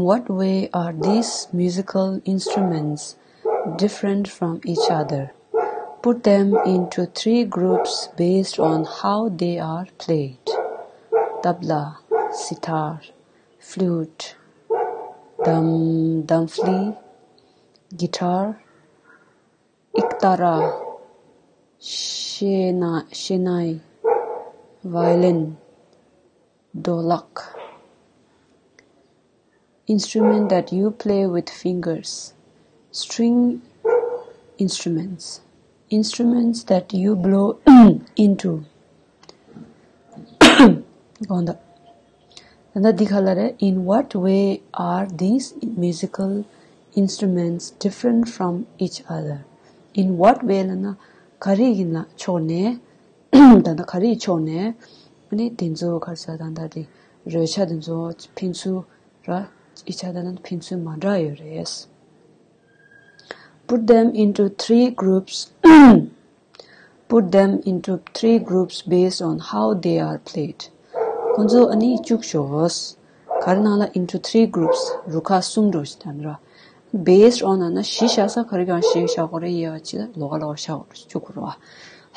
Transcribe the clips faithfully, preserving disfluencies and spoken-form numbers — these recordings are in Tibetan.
What way are these musical instruments different from each other? Put them into three groups based on how they are played. Tabla, sitar, flute, dam, damfli, guitar, iktara, shena, shenai, violin, dolak. Instrument that you play with fingers. String instruments. Instruments that you blow into. དགོངས་དག་ད་ལྟ་འདི་ག་ལ་རེད། In what way are these musical instruments different from each other? In what way ལབ་ན་ག་རེ་ཡིན་ལ་ཕྱོགས་ནས། ད་ལྟ་ག་རེ་ཕྱོགས་ནས། ཨ་ནི་དེ་ཚོ་ག་རེ་ཟེར། ད་ལྟ་དེ་རོལ་ཆ་དེ་ཚོ་ཕན་ཚུན་ར། ཨི་ཆ་ད་ལ་ཕན་ཚུན་མ་འདྲ་ཡོད་རེད། Put them into three groups. Put them into three groups based on how they are played. ཁོང་ཚོ་ཨ་ནི་བཅུག་ཤོག་ག་རེ་ནང་ལ། into three groups. རུ་ཁག་གསུམ་འགྲོ་ཞིག་དང་ར། Based on ན་གཞི་བཞག་ས་ག་རེ་གང་གཞི་བཞག་གོ་རེ་ཡ་ཅི་ལོ་ག་ལོ་བཞག་བཅུག་གོ་ར།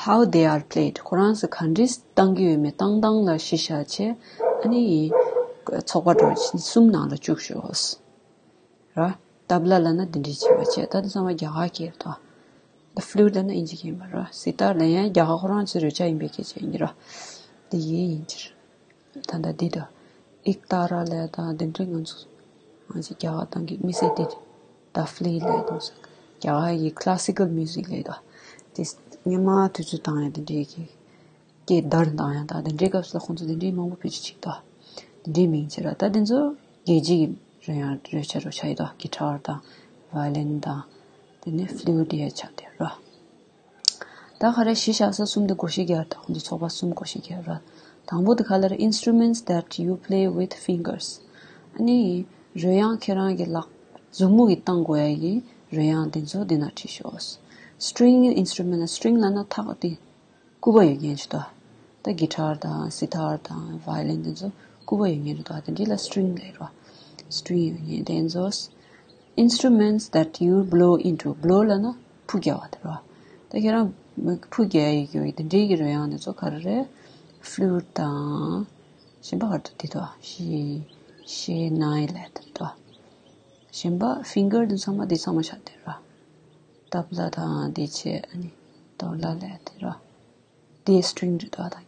How they are played. ཁོ་རང་ཚོ་ག་འདྲས་བཏང་གི་ཡོད་མེད་བཏང་སྟངས་ལ་གཞི་བཞག་བྱས། ཨ་ནི་ཚོགས་པ་འགྲོ་གསུམ་ནང་ལ་བཅུག་ཤོག་ར། ཏབ་ལ་ལབ་ན་འདི་འདྲའི་བྱེད་པ་བྱས། ད་དེ་ཚང་མ་རྒྱ་གར་སྐད་རེད་དོ། ད་ཕླུ་ཊི་ལབ་ན་ཨིན་ཇི་སྐད་ཡིན་པ་ར། སི་ཏར་ལབ་ཡང་རྒྱ་གར་ཁོ་རང་ཚོའི་རོལ་ཆ་ཡིན་པའི་སྐད་ཆ་ཡིན་གྱི་ར། འདི་ཡིན་ཡིན་གྱི་ར། ད་ད་འདི་དོ། ཨིག་ཏཱ་ར་ལབ་དང་དེ་འདྲའི་ང་ཚོ་ང་ཚོ་རྒྱ་གར་དང་གི་མི་སེར་དེ་ཏ་ཕི་ལི་ལབ་དང་སོགས་རྒྱ་གར་གྱི་ཁ་ལ་སི་ཀལ་མིའུ་ཟིག་ལབ་དོ། དེ་སྔོན་མ་དུས་ཚོད་བཏང་ཡང་དེ་འདྲའི་གི་སྐད་བརྡར་བཏང་ཡང་དང་དེ་འདྲའི་སྐབས་སུ་ལ་ཁོང་ཚོ་དེ་འདྲའི་མང་པོ་བེད་སྤྱོད་བྱེད་དོ། དེ་འདྲའི་མིང་བྱེད་ར། ད་དེ་ཚོ་རྒྱལ་སྤྱི་གི་རོལ་དབྱངས་རོལ་ཆ་རུ་ཆགས་ཡོད་དོ། གི་ཊར་དང་ཝའི་ལིན་དང་དེ་ནས་ཕླུ་ཊི་ཡ་ཆགས་དེ་ར། ད་ག་རེ་གཞི་བཞག་ས་གསུམ་དེ་བགོ་བཤའ་རྒྱག་ར། ད་ཁོང་ཚོ་ཚོགས་པ་གསུམ་བགོ་བཤའ་རྒྱག་ར། དང་པོ་དེ་ག་ལ་རེད། Instruments that you play with fingers. ཨ་ནི་རོལ་དབྱངས་ཁྱེད་རང་གི་ལག་མཛུབ་མོ་གིས་བཏང་དགོས་ཡ་གི་རོལ་དབྱངས་དེ་ཚོ་དེ་ན་བྲིས་ཤོག String instrument. སི་ཊིང་ལབ་ན་ཐག་དེ་སྐུད་པ་ཡོད་མཁན་ཞིག་དང་། ད་གི་ཊར་དང་སི་ཏར་དང་ཝའི་ལིན་དེ་ཚོ་སྐུད་པ་ཡོད་མཁན་རེད་དོ། དེ་འདྲ་ལ་སི་ཊིང་ལབ་རོ། སི་ཊིང་ཡོད་མཁན་དེ་ཚོ། Instruments that you blow into. Blow ལབ་ན་ཕུ་རྒྱག་པ་དེ་རོ། ད་ཁྱེད་རང་ཕུ་རྒྱག་ཡི་གི་དེ་འདྲའི་གི་རོལ་དབྱངས་དེ་ཚོ་ག་རེ་རེད། ཕླུ་ཊི་དང་། གཞན་པ་ག་རེ་འདུག་དེ་དོ། ཤེ་ཤེ་ནའི་ལབ་དེ་དོ། གཞན་པ་ཕིང་གར་དེ་ཚང་མ་དེ་ཚང་མ་ཆགས་དེ་རོ། ཏབ་ལ་དང་དེ་བྱས། ཨ་ནི་ཏོ་ལ་ལབ་དེ་རོ། དེ་སི་ཊིང་རེད་དོ། ད་